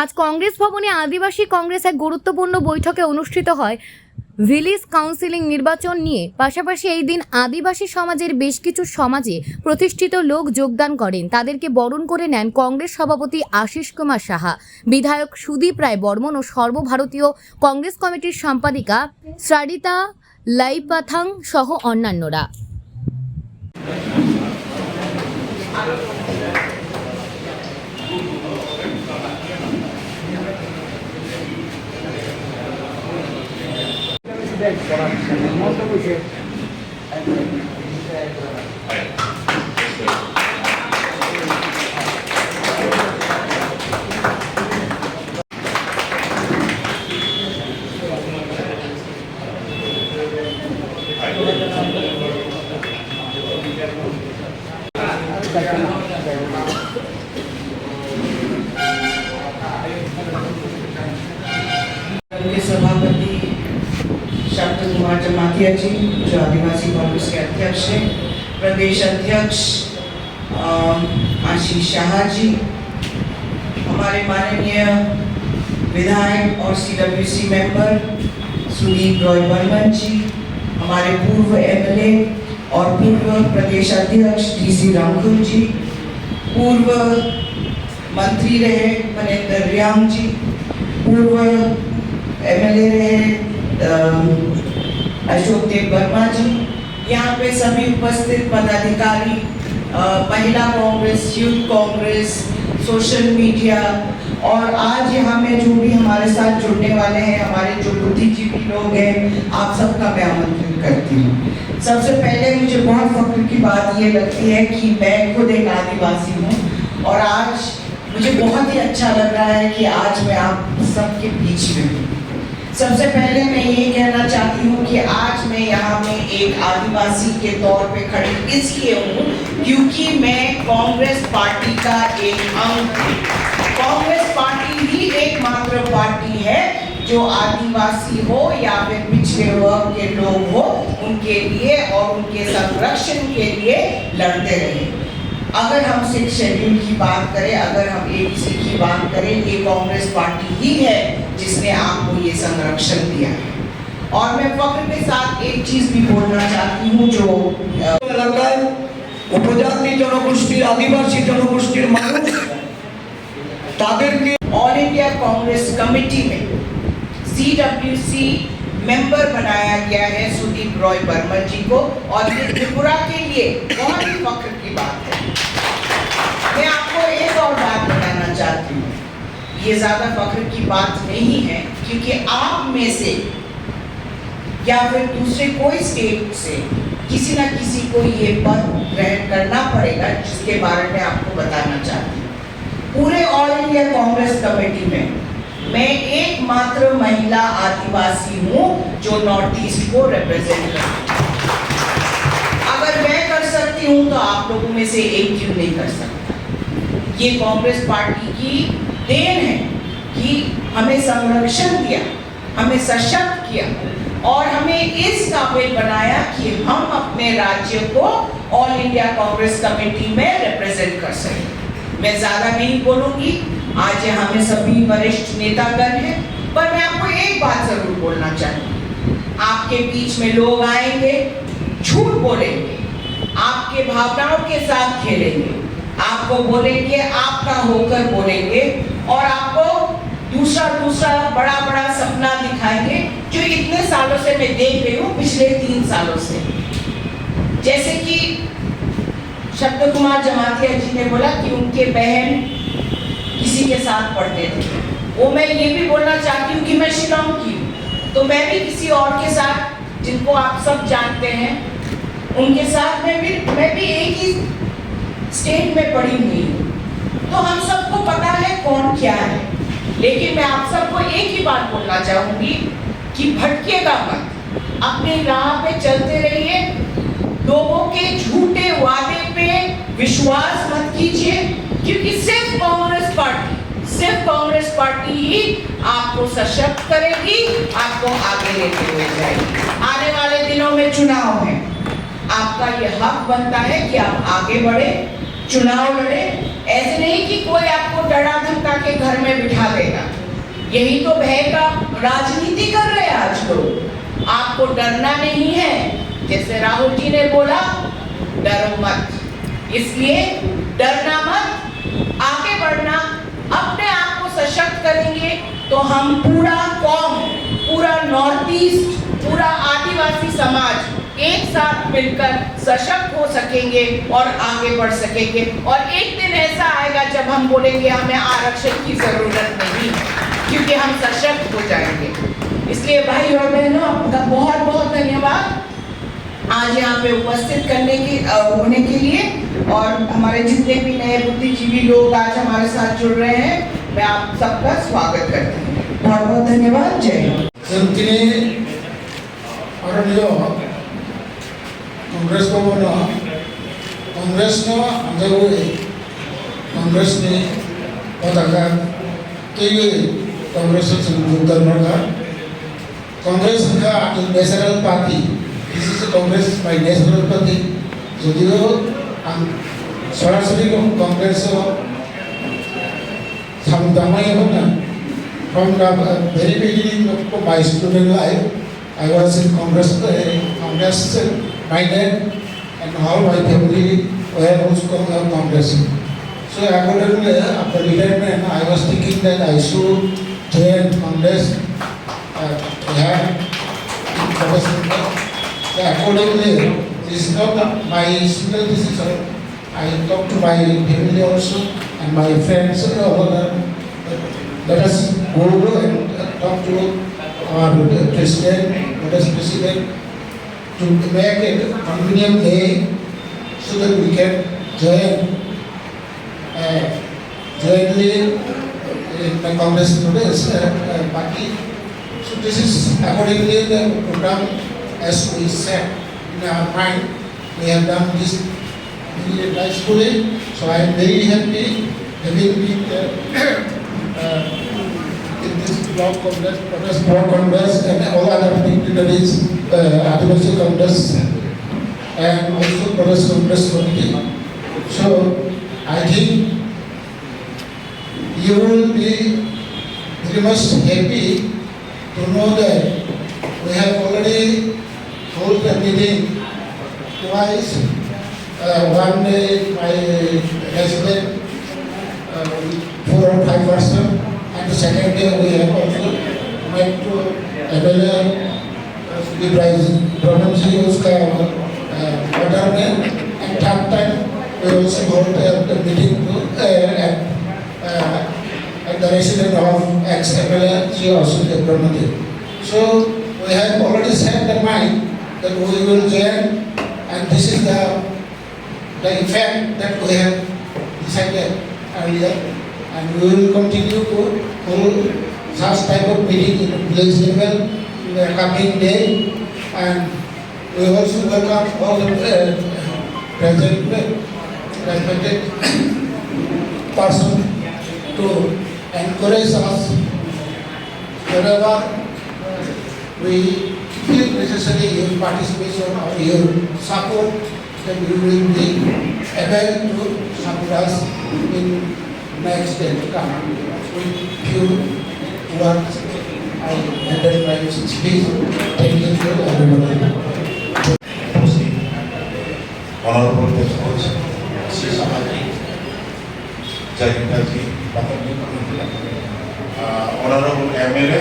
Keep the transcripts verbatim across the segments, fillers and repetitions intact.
আজ কংগ্রেস ভবনে আদিবাসী কংগ্রেস এক গুরুত্বপূর্ণ বৈঠকে অনুষ্ঠিত হয় ভিলেজ কাউন্সিলিং নির্বাচন নিয়ে। পাশাপাশি এই দিন আদিবাসী সমাজের বেশ কিছু সমাজে প্রতিষ্ঠিত লোক যোগদান করেন। তাদেরকে বরণ করে নেন কংগ্রেস সভাপতি আশিস কুমার সাহা, বিধায়ক সুদীপ রায় বর্মন ও সর্বভারতীয় কংগ্রেস কমিটির সম্পাদিকা সারিতা লাইপাথাং সহ অন্যান্যরা। के सभापति शब्द कुमार जमातिया जी, जो आदिवासी कांग्रेस के अध्यक्ष हैं, प्रदेश अध्यक्ष अ, आशीष शाह जी, हमारे माननीय विधायक और सीडब्ल्यूसी मेंबर सुदीप रॉय बर्मन जी, हमारे पूर्व एमएलए और पूर्व प्रदेश अध्यक्ष डीसी रामखुन जी, पूर्व मंत्री रहे मनेंद्र रियांग जी, पूर्व एमएलए रहे, अ, अशोक देव वर्मा जी, यहाँ पे सभी उपस्थित पदाधिकारी, अ, महिला कांग्रेस, यूथ कांग्रेस, सोशल मीडिया और आज यहाँ में जो भी हमारे साथ जुड़ने वाले हैं, हमारे जो बुद्धिजीवी लोग हैं, आप सबका मैं आमंत्रित करती हूँ। सबसे पहले मुझे बहुत फख्र की बात ये लगती है कि मैं खुद एक आदिवासी हूँ और आज मुझे बहुत ही अच्छा लग रहा है कि आज मैं आप सबके बीच में हूँ। सबसे पहले मैं ये कहना चाहती हूँ कि आज मैं यहाँ में एक आदिवासी के तौर पे खड़ी इसलिए हूँ क्योंकि मैं कांग्रेस पार्टी का एक अंग हूँ। कांग्रेस पार्टी ही एकमात्र पार्टी है जो आदिवासी हो या फिर पिछड़े वर्ग के लोग हो, उनके लिए और उनके संरक्षण के लिए लड़ते रहे। अगर हम सिक्स शेड्यूल की बात करें, अगर हम एबीसी की बात करें, ये कांग्रेस पार्टी ही है जिसने आपको ये संरक्षण दिया है। और मैं फख्र के साथ एक चीज भी बोलना चाहती हूँ जो, अ, এলাকায় উপজাতি জনগোষ্ঠীর, আদিবাসী জনগোষ্ঠীর মানুষ, তাদেরকে ऑल इंडिया कांग्रेस कमेटी में सीडब्ल्यूसी मेंबर बनाया गया है सुदीप रॉय बर्मन जी को, और ये त्रिपुरा के लिए बहुत ही फख्र की बात है। मैं आपको एक और बात बताना चाहती हूँ, ये ज्यादा फख्र की बात नहीं है, क्योंकि आप में से या फिर दूसरे कोई स्टेट से किसी ना किसी को ये पद ग्रहण करना पड़ेगा, जिसके बारे में आपको बताना चाहती हूँ। पूरे ऑल इंडिया कांग्रेस कमेटी में मैं एकमात्र महिला आदिवासी हूँ जो नॉर्थ ईस्ट को रिप्रेजेंट करती हूँ। अगर मैं कर सकती हूँ तो आप लोगों में से एक क्यों नहीं कर सकता? ये कांग्रेस पार्टी की देन है कि हमें संरक्षण दिया, हमें सशक्त किया और हमें इस काबिल बनाया कि हम अपने राज्य को ऑल इंडिया कांग्रेस कमेटी में रिप्रेजेंट कर सकें। मैं ज्यादा नहीं बोलूंगी, आज यहाँ में सभी वरिष्ठ नेतागण हैं, पर मैं आपको एक बात जरूर बोलना चाहूंगी, आपके बीच में लोग आएंगे, झूठ बोलेंगे, आपके भावनाओं के साथ खेलेंगे, आपको बोलेंगे, आपका होकर बोलेंगे और आपको दूसरा दूसरा बड़ा बड़ा सपना दिखाएंगे, जो इतने सालों से मैं देख रही हूँ, पिछले तीन सालों से। जैसे कि शब्द कुमार जमातिया जी ने बोला कि उनके बहन किसी के साथ पढ़ते थे, वो मैं ये भी बोलना चाहती हूँ कि मैं शिलोंग की हूँ, तो मैं भी किसी और के साथ, जिनको आप सब जानते हैं, उनके साथ मैं भी, मैं भी एक ही स्टेट में पढ़ी हुई हूँ, तो हम सबको पता है कौन क्या है। लेकिन मैं आप सबको एक ही बात बोलना चाहूंगी कि भटकिएगा मत, अपनी राह पे चलते रहिए, लोगों के झूठे वादे पे विश्वास मत कीजिए, क्योंकि सिर्फ कांग्रेस पार्टी, सिर्फ कांग्रेस पार्टी ही आपको सशक्त करेगी, आपको आगे लेके हुए जाएगी। आने वाले दिनों में चुनाव है, आपका ये हक बनता है कि आप आगे बढ़े, चुनाव लड़े। ऐसे नहीं कि कोई आपको डरा धमका के घर में बिठा दे, यही तो भय का राजनीति कर रहे हैं आज लोग। आपको डरना नहीं है, जैसे राहुल जी ने बोला, डरो मत। इसलिए डरना मत, आगे बढ़ना, अपने आप को सशक्त करेंगे तो हम पूरा कौम, पूरा नॉर्थ ईस्ट, पूरा आदिवासी समाज एक साथ मिलकर सशक्त हो सकेंगे और आगे बढ़ सकेंगे। और एक दिन ऐसा आएगा जब हम बोलेंगे, "हमें आरक्षण की जरूरत नहीं, क्योंकि हम सशक्त हो जाएंगे।" इसलिए भाई और बहनों, आपका बहुत बहुत धन्यवाद आज यहाँ पे उपस्थित करने की, अ, होने के लिए, और हमारे जितने भी नए बुद्धिजीवी लोग आज हमारे साथ जुड़ रहे हैं, मैं आप सबका स्वागत करती हूँ। बहुत बहुत धन्यवाद। जय Hind. Chwng tini aro Congress Bhavan no, Congress no hamjagwi Congress ni potaka twiwi Congress o chwng jogdan rwkha. Congress wngkha ani natural party. This is a Congress, my natural party. Jodio ang sorasori Congress o samung tangmani hwnna. From the very beginning of my student life, I was in Congress, uh, Congress minded, and all my family were also Con-, uh, Congress. So accordingly, after retirement, I was thinking that I should join Congress. Uh, we have Congress. So accordingly, this is not my single decision. I talk to my family also and my friends, uh, all of them. Let us go and talk to our president, Congress president, to make a convenient day so that we can join, uh, jointly in the Congress Congress, uh, uh, party. So this is accordingly the program as we set in our mind. We have done this really nicely. So I am very happy having been, uh, uh, in this block Congress, Congress block Congress and all other dignitaries, uh, Adivasi Congress and also Congress Congress Committee. So I think you will be very much happy to know that we have already hold the meeting twice. Uh, one day my resident, uh, with four or five person, and the second day we have also met to M L A, uh, Shri Braj-, Brahmanji, uska, uh, daughter mein, and third time we also hold a, a meeting to, uh, at uh, at the residence of ex-M L A Shri Ashok Dev Brahmade. So we have already set the mind that we will join, and this is the, the effect that we have decided earlier, and we will continue to hold such type of meeting in the village level in the coming day, and we also welcome all the, uh, present, uh, respected person to encourage us wherever we feel necessary your participation or your support, that we will be able to support us in next day to come. With few words, I ended my speech. Thank you to everybody. Honorable Deputy C Samajik, Jayanta ji, uh, Honorable M L A,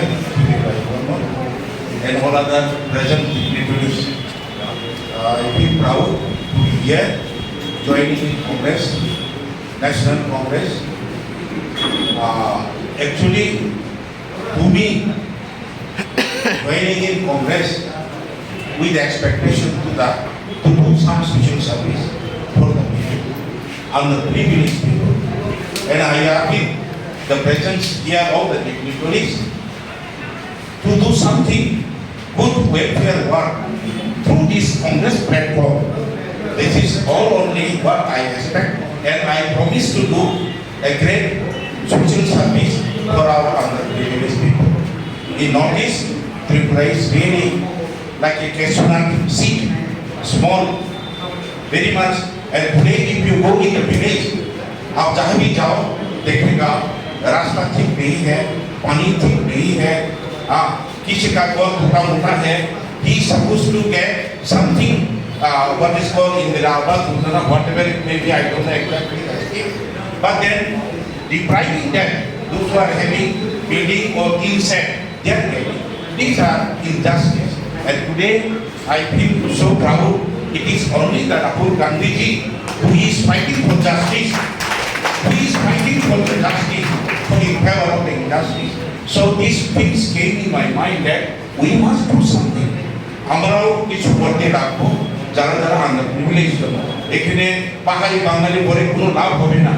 and all other present dignitaries. Uh, I feel proud to be here, joining in Congress, National Congress. Uh, actually, to me, joining in Congress with expectation to the, to do some social service for the people, I'm the privileged people. And I appeal the presence here of the dignitaries to do something good welfare work through this Congress platform. This is all only what I expect, and I promise to do a great social service for our underprivileged people. In Northeast, Tripura is really like a cashew nut seed, small, very much. And today, if you go in the village, आप जहाँ भी जाओ, देखिएगा, रास्ता ठीक नहीं है, पानी ठीक नहीं है, हाँ, किसी का कल टूटा मोटा है, he supposed to get something, uh, what is called Indira Awas, Ujjwala, whatever it may be, I don't know exactly the scheme. But then depriving them, those who are having building or ill set, they are getting. These are injustice. And today, I feel so proud. It is only the Rahul Gandhiji who is fighting for justice, who is fighting for the justice, for in favor of the injustice. So these things came in my mind that we must do something. আমরাও কিছু করতে লাগবো, যারা যারা under privilege. এখানে পাহাড়ি বাঙালি বলে কোনো লাভ হবে না।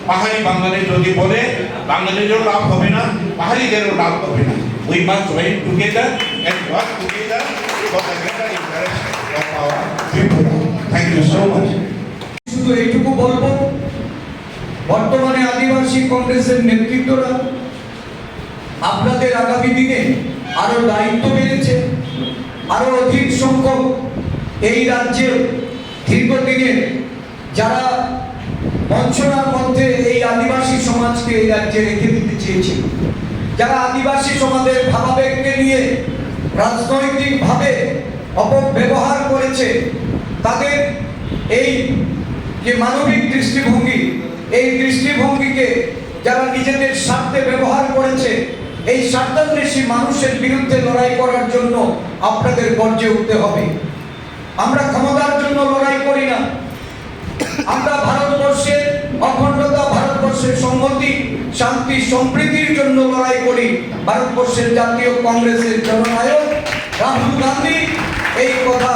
পাহাড়ি বাঙালি যদি বলে, বাঙালিরও লাভ হবে না, পাহাড়িদেরও লাভ হবে না। We must join together and work together for the greater interest of our Tripura. Thank you so much. শুধু এইটুকু বলবো, বর্তমানে আদিবাসী কংগ্রেসের নেতৃত্বরা আপনাদের আগামী দিনে আরো দায়িত্ব বেড়েছে, আরো অধিক সংখ্যক এই রাজ্যের দীর্ঘদিনের যারা বঞ্চনার মধ্যে এই আদিবাসী সমাজকে এই রাজ্যে রেখে দিতে চেয়েছিল, যারা আদিবাসী সমাজের ভাবাবেগকে নিয়ে রাজনৈতিকভাবে অপব্যবহার করেছে, তাদের এই যে মানবিক দৃষ্টিভঙ্গি, এই দৃষ্টিভঙ্গিকে যারা নিজেদের স্বার্থে ব্যবহার করেছে, এই স্বার্থান্বেষী মানুষের বিরুদ্ধে লড়াই করার জন্য আপনাদের গর্জে উঠতে হবে। আমরা ক্ষমতার জন্য লড়াই করি না, আমরা ভারতবর্ষের অখণ্ডতা, ভারতবর্ষের সংহতি, শান্তি, সম্প্রীতির জন্য লড়াই করি। ভারতবর্ষের জাতীয় কংগ্রেসের জননায়ক রাহুল গান্ধী এই কথা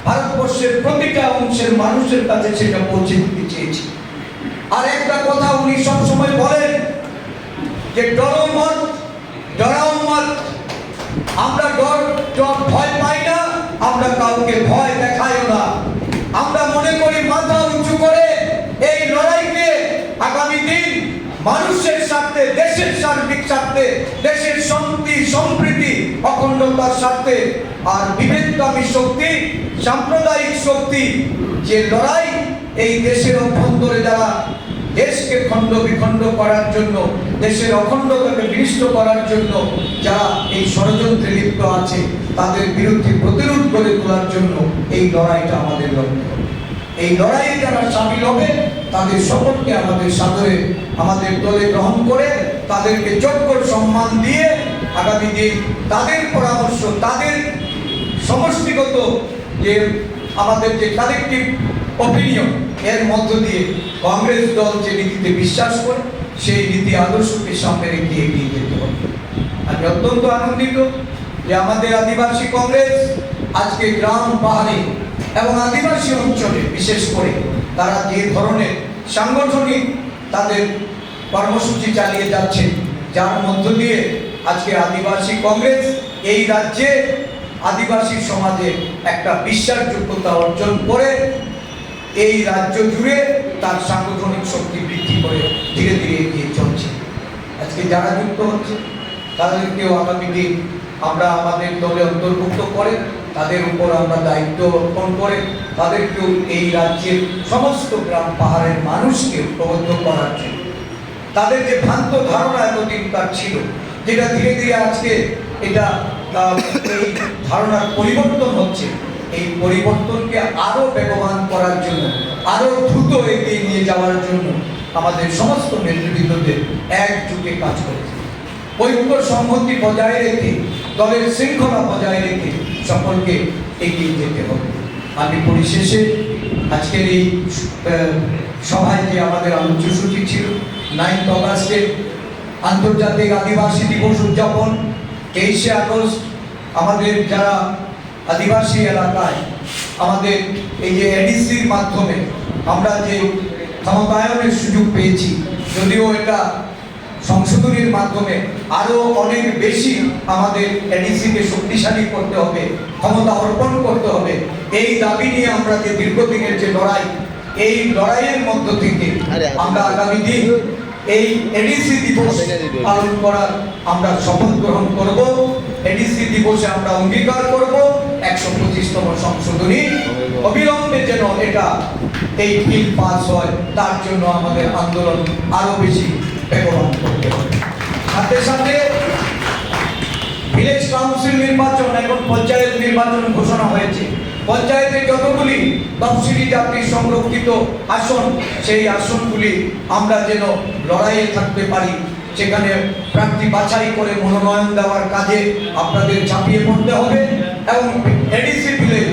ভারতবর্ষের প্রতিটা অংশের মানুষের কাছে সেটা পৌঁছে দিতে চেয়েছি। আর একটা কথা উনি সবসময় বলেন যে, "ডরো মত, ডরাও মত।" আমরা ডর, ডর, ভয় পাই না, আমরা কাউকে ভয় দেখাইও না। আমরা মনে করি মাথা উঁচু করে এই লড়াইকে আগামী দিন মানুষের স্বার্থে, দেশের সার্বিক স্বার্থে, দেশের শান্তি, সম্প্রীতি, অখণ্ডতার স্বার্থে, আর বিভেদকামী শক্তি, সাম্প্রদায়িক শক্তি, যে লড়াই এই দেশের অভ্যন্তরে যারা দেশকে খণ্ড বিখণ্ড করার জন্য, দেশের অখণ্ডতাকে বিনষ্ট করার জন্য যারা এই ষড়যন্ত্রে লিপ্ত আছে, তাদের বিরুদ্ধে প্রতিরোধ গড়ে তোলার জন্য এই লড়াইটা আমাদের লড়তে হবে। এই লড়াইয়ে যারা সামিল হবে, তাদের সকলকে আমাদের সাদরে, আমাদের দলে গ্রহণ করে, তাদেরকে যোগ্য সম্মান দিয়ে আগামী দিন তাদের পরামর্শ, তাদের সমষ্টিগত যে আমাদের যে কালেকটিভ অপিনিয়ন, এর মধ্য দিয়ে কংগ্রেস দল যে নীতিতে বিশ্বাস করে, সেই নীতি আদর্শকে সামনে রেখে এগিয়ে যেতে হবে। আমি অত্যন্ত আনন্দিত যে আমাদের আদিবাসী কংগ্রেস আজকে গ্রাম, পাহাড়ে এবং আদিবাসী অঞ্চলে বিশেষ করে তারা যে ধরনের সাংগঠনিক তাদের কর্মসূচি চালিয়ে যাচ্ছে, যার মধ্য দিয়ে আজকে আদিবাসী কংগ্রেস এই রাজ্যে আদিবাসী সমাজে একটা বিশ্বাসযোগ্যতা অর্জন করে এই রাজ্য জুড়ে তার সাংগঠনিক শক্তি বৃদ্ধি করে ধীরে ধীরে এগিয়ে চলছে। আজকে যারা যুক্ত হচ্ছে, তাদেরকেও আগামী দিন আমরা আমাদের দলে অন্তর্ভুক্ত করে, তাদের উপর আমরা দায়িত্ব অর্পণ করে, তাদেরকেও এই রাজ্যের সমস্ত গ্রাম পাহাড়ের মানুষকে ঐক্যবদ্ধ করার জন্য, তাদের যে ভ্রান্ত ধারণা এতদিনকার ছিল, যেটা ধীরে ধীরে আজকে এটা, আহ, এই ধারণার পরিবর্তন হচ্ছে, এই পরিবর্তনকে আরো বেগবান করার জন্য, আরো দ্রুত এগিয়ে নিয়ে যাওয়ার জন্য আমাদের সমস্ত নেতৃবৃন্দদের একজোটে কাজ করেছে। ঐক্য সংহতি বজায় রেখে, দলের শৃঙ্খলা বজায় রেখে সকলকে এগিয়ে যেতে হবে। আমি পরিশেষে আজকের এই, আহ, সভায় যে আমাদের আলোচ্য সূচি ছিল, নাইন্থ অগাস্টে আন্তর্জাতিক আদিবাসী দিবস উদযাপন, তেইশে আগস্ট আমাদের যারা আদিবাসী এলাকায় আমাদের এই যে এডিসির মাধ্যমে আমরা যে ক্ষমতায়নের সুযোগ পেয়েছি, যদিও এটা সংশোধনীর মাধ্যমে আরো অনেক বেশি আমাদের এডিসিকে শক্তিশালী করতে হবে, ক্ষমতা অর্পণ করতে হবে। এই দাবি নিয়ে আমরা যে দীর্ঘদিনের যে লড়াই, এই লড়াইয়ের মধ্য থেকে আরে, আরে, আমরা আরে। আগামী দিন এই এডিসি দিবস আরে, আরে, আরে। পালন করার আমরা শপথ গ্রহণ করব। এডিসি দিবসে আমরা অঙ্গীকার করব একশো পঁচিশতম সংশোধনী অবিলম্বে যেন এটা এই বিল পাস হয়, তার জন্য আমাদের আন্দোলন আরো বেশি বেগবান করতে হবে। সাথে সাথে ভিলেজ কাউন্সিল নির্বাচন, এখন পঞ্চায়েত নির্বাচন ঘোষণা হয়েছে। পঞ্চায়েতে যতগুলি তফসিলি জাতি সংরক্ষিত আসন, সেই আসনগুলি আমরা যেন লড়াইয়ে থাকতে পারি, সেখানে প্রার্থী বাছাই করে মনোনয়ন দেওয়ার কাজে আপনাদের ঝাঁপিয়ে পড়তে হবে। এবং এডিসি ভিলেজ,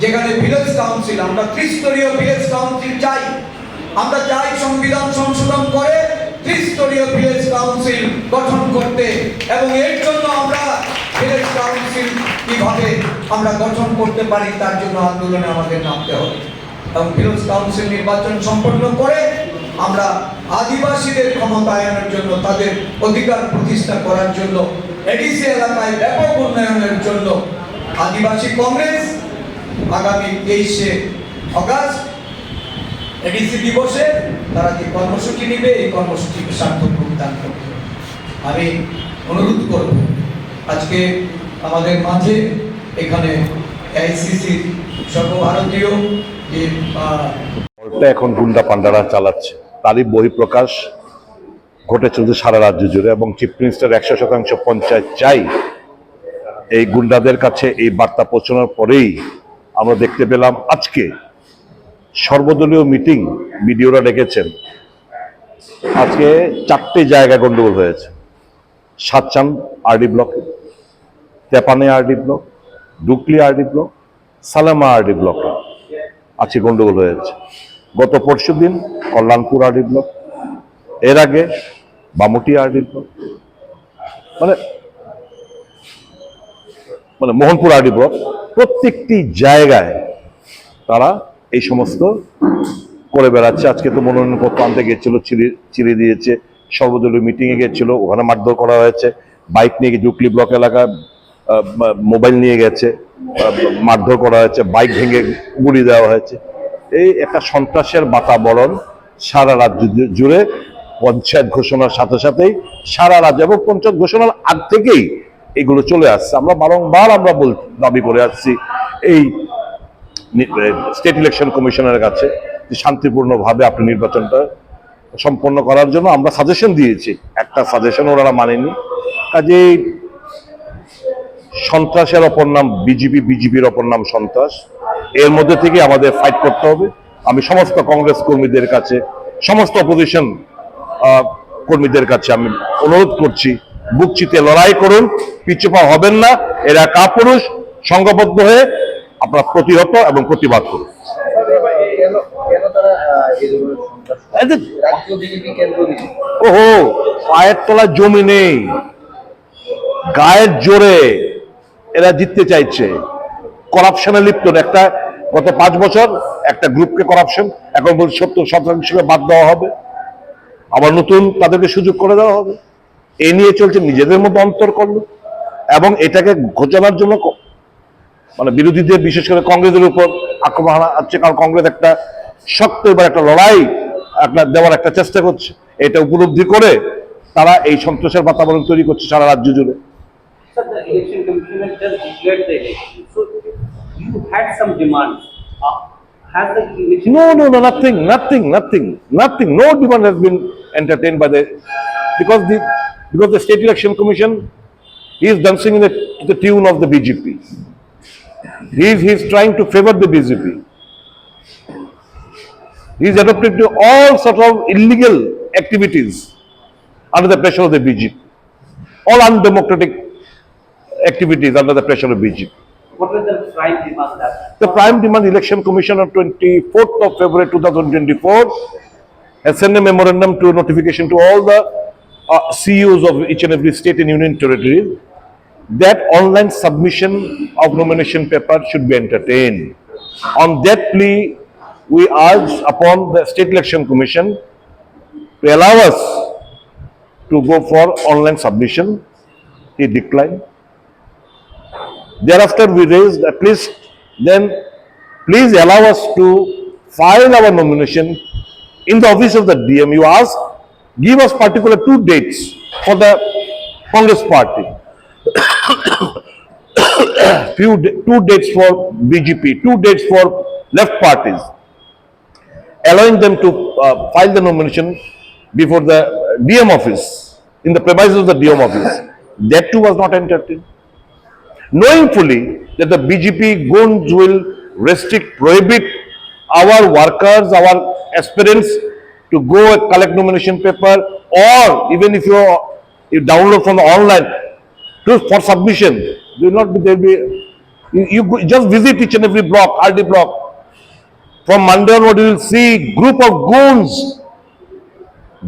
যেখানে ভিলেজ কাউন্সিল, আমরা ত্রিস্তরীয় ভিলেজ কাউন্সিল চাই। আমরা চাই সংবিধান সংশোধন করে ত্রিস্তরীয় ভিলেজ কাউন্সিল গঠন করতে, এবং এর জন্য আমরা ভিলেজ কাউন্সিল কিভাবে আমরা গঠন করতে পারি, তার জন্য আন্দোলনে আমাদের নামতে হবে। এবং ভিলেজ কাউন্সিল নির্বাচন সম্পন্ন করে আমরা আদিবাসীদের ক্ষমতায়নের জন্য, তাদের অধিকার প্রতিষ্ঠা করার জন্য, এডিসি এলাকায় ব্যাপক উন্নয়নের জন্য আদিবাসী কংগ্রেস আগামী তেইশে অগাস্ট এডিসি দিবসে তারা যে কর্মসূচি নিবে, এই কর্মসূচিকে সার্থক রূপ দান করবে। আমি অনুরোধ করব, আজকে আমাদের মাঝে এখানে এআইসিসির সর্বভারতীয় যে আহ, দলটা এখন গুন্ডা পান্ডারা চালাচ্ছে, তারই বহিঃপ্রকাশ ঘটে চলছে সারা রাজ্য জুড়ে। এবং চিফ মিনিস্টার একশো শতাংশ পঞ্চায়েত চাই, এই গুন্ডাদের কাছে এই বার্তা পৌঁছানোর পরেই আমরা দেখতে পেলাম আজকে সর্বদলীয় মিটিং বিডিওরা ডেকেছেন। আজকে চারটে জায়গায় গন্ডগোল হয়েছে: সাতচান আরডি ব্লকে, তেপানি আরডি ব্লক, ডুকলি আরডি ব্লক, সালেমা আরডি ব্লকে আজকে গন্ডগোল হয়েছে। গত পরশু দিন কল্যাণপুর আরডি ব্লক, এর আগে বামুটি আরডি ব্লক, মানে মানে মোহনপুর আরডি ব্লক, প্রত্যেকটি জায়গায় তারা এই সমস্ত করে বেড়াচ্ছে। আজকে তো মনোনয়নপত্র আনতে গেছিল, ছিঁড়ে ছিঁড়ে দিয়েছে। সর্বদলীয় মিটিংয়ে গেছিল, ওখানে মারধর করা হয়েছে। বাইক নিয়ে গিয়ে ডুকলি ব্লক এলাকায় আহ, মোবাইল নিয়ে গেছে, আহ, মারধর করা হয়েছে, বাইক ভেঙে গুঁড়ি দেওয়া হয়েছে। এই একটা সন্ত্রাসের বাতাবরণ সারা রাজ্য জু-, জুড়ে। পঞ্চায়েত ঘোষণার সাথে সাথেই সারা রাজ্য, এবং পঞ্চায়েত ঘোষণার আগ থেকেই এগুলো চলে আসছে। আমরা বারংবার আমরা বল-, দাবি করে আসছি এই নি-, এ, স্টেট ইলেকশন কমিশনের কাছে যে শান্তিপূর্ণভাবে আপনি নির্বাচনটা সম্পন্ন করার জন্য আমরা সাজেশন দিয়েছি, একটা সাজেশন ওনারা মানেনি। কাজেই সন্ত্রাসের অপর নাম বিজেপি, বিজেপির অপর নাম সন্ত্রাস। এর মধ্যে থেকে আমাদের ফাইট করতে হবে। আমি সমস্ত কংগ্রেস কর্মীদের কাছে, সমস্ত অপোজিশন কর্মীদের কাছে আমি অনুরোধ করছি, বুক চিতিয়ে লড়াই করুন, পিছুপা হবেন না। এরা কাপুরুষ, সংঘবদ্ধ হয়ে আপনারা প্রতিহত এবং প্রতিবাদ করুন। কেন, কেন তারা, আহ, এই ধরনের সন্ত্রাস? এই যে রাজ্য বিজেপি কেন্দ্র বিজেপি। ওহো, পায়ের তলায় জমি নেই, গায়ের জোরে এরা জিততে চাইছে। করাপশনে লিপ্ত। একটা, গত পাঁচ বছর একটা গ্রুপকে করাপশন, এখন বলছে সত্তর শতাংশকে বাদ দেওয়া হবে, আবার নতুন তাদেরকে সুযোগ করে দেওয়া হবে। এ নিয়ে চলছে নিজেদের মধ্যে অন্তর করলো, এবং এটাকে ঘোচানোর জন্য ক-, মানে বিরোধীদের, বিশেষ করে কংগ্রেসের উপর আক্রমণ হানা হচ্ছে, কারণ কংগ্রেস একটা শক্ত এবার একটা লড়াই একটা দেওয়ার একটা চেষ্টা করছে। এটা উপলব্ধি করে তারা এই সন্ত্রাসের বাতাবরণ তৈরি করছে সারা রাজ্য জুড়ে। Sir, the election commission has just declared the election. So, you had some demands. Uh, has the election No, no, no, nothing, nothing, nothing, nothing. No demand has been entertained by the, because the, because the State Election Commission is dancing in the, the tune of the B J P. He is, he is trying to favor the B J P. He is adopted to all sort of illegal activities under the pressure of the B J P. All undemocratic activities under the pressure of B J P. What was the prime demand that? The prime demand, Election Commission on twenty-fourth of February two thousand twenty-four, has sent a memorandum to notification to all the, uh, C E Os of each and every state and union territory that online submission of nomination paper should be entertained. On that plea, we urge upon the State Election Commission to allow us to go for online submission. He declined. Thereafter, we raised, at least then, please allow us to file our nomination in the office of the D M. You ask, give us particular two dates for the Congress party, few d-, two dates for B J P, two dates for left parties, allowing them to, uh, file the nomination before the D M office. in the premises of the D M office. That too was not entertained. Knowing fully that the B J P goons will restrict, prohibit our workers, our aspirants to go and collect nomination paper, or even if you, you download from the online to, for submission, you will not be, there be, you, you go, just visit each and every block, R D block. From Monday onward, you will see group of goons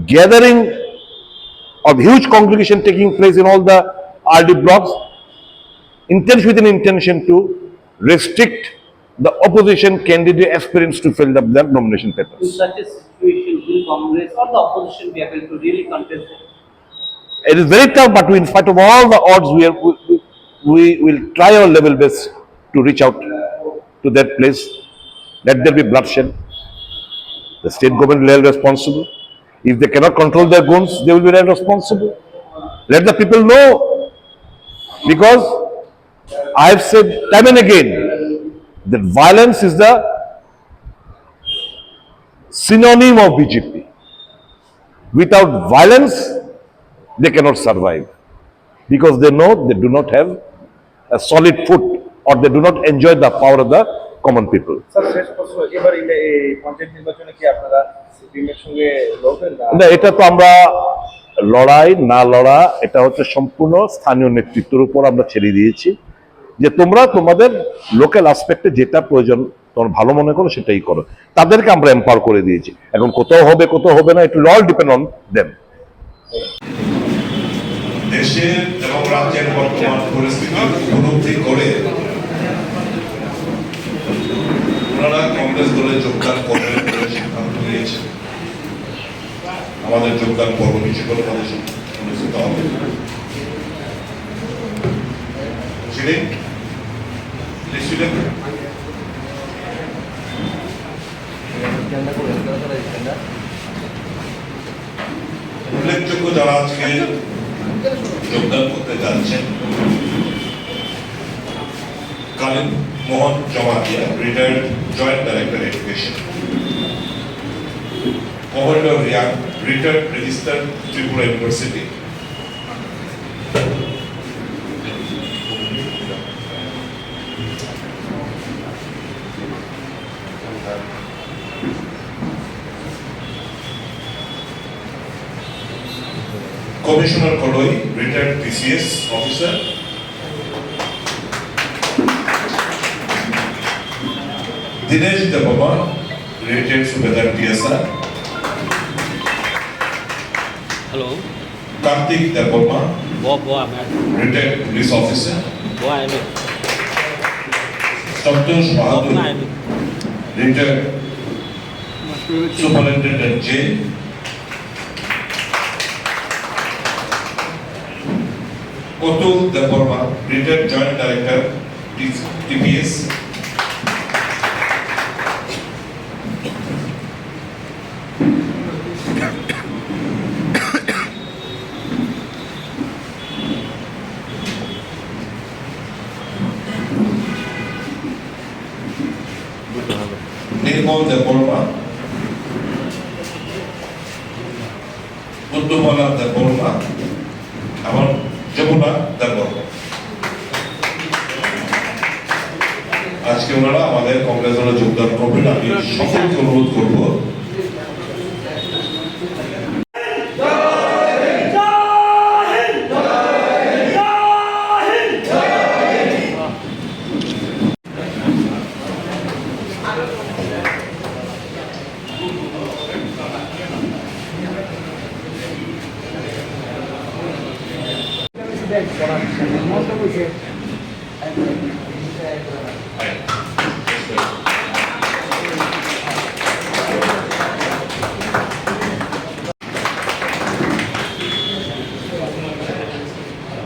gathering of huge congregation taking place in all the R D blocks, intention, with an intention to restrict the opposition candidate aspirants to fill up their nomination In papers. Such a situation, will Congress or the opposition be able to really contest it? It is very tough, but we, in spite of all the odds, we, are, we, we, we will try our level best to reach out to that place. Let there be bloodshed. The state government will be held responsible. If they cannot control their goons, they will be held responsible. Let the people know. Because I have said time and again that violence is the synonym of B J P. Without violence, they cannot survive, because they know they do not have a solid foot, or they do not enjoy the power of the common people. Sir, শেষ প্রশ্ন, এবার ইলে-, এই পঞ্চায়েত নির্বাচনে কি আপনারা সিপিএম এর সঙ্গে লড়বেন না? না, এটা তো আমরা লড়াই না লড়া, এটা হচ্ছে সম্পূর্ণ স্থানীয় নেতৃত্বের উপর আমরা ছেড়ে দিয়েছি, যে তোমরা তোমাদের লোকাল অ্যাসপেক্টে যেটা প্রয়োজন, তোমরা ভালো মনে করো সেটাই করো, তাদেরকে আমরা এম্পাওয়ার করে দিয়েছি। এখন কোথাও হবে, কোথাও হবে না, it will all depend on them. দেশের এবং রাজ্যের বর্তমান পরিস্থিতি উপলব্ধি করে ওনারা কংগ্রেস দলে যোগদান করবেন বলে সিদ্ধান্ত নিয়েছেন। আমাদের যোগদান পর্ব নিশ্চিত করে তাদের সঙ্গে অনুষ্ঠিত হবে। শিরিন, শিরিন। উল্লেখযোগ্য যারা আজকে যোগদান করতে যাচ্ছেন, কালীন মোহন Jamatia, retired Joint Director Education, Komodor Riang, retired Registered Tripura University, Commissioner Koloi, retired P C S officer, Dinesh Debbarma, retired Subedar T S R. Hello. Kartik Debbarma, Bo, bo, I'm at. Retired police officer. Bo, I'm at. Santosh Bahadur, Bo, I'm at. Retired Superintendent Jail. Atul Debbarma, retired Joint Director, T P S. Nirmal Debbarma, Buddhomala Debbarma, এবং যমুনা দেববর্মা। আজকে ওনারা আমাদের কংগ্রেস দলে যোগদান করবেন। আমি সকলকে অনুরোধ করব,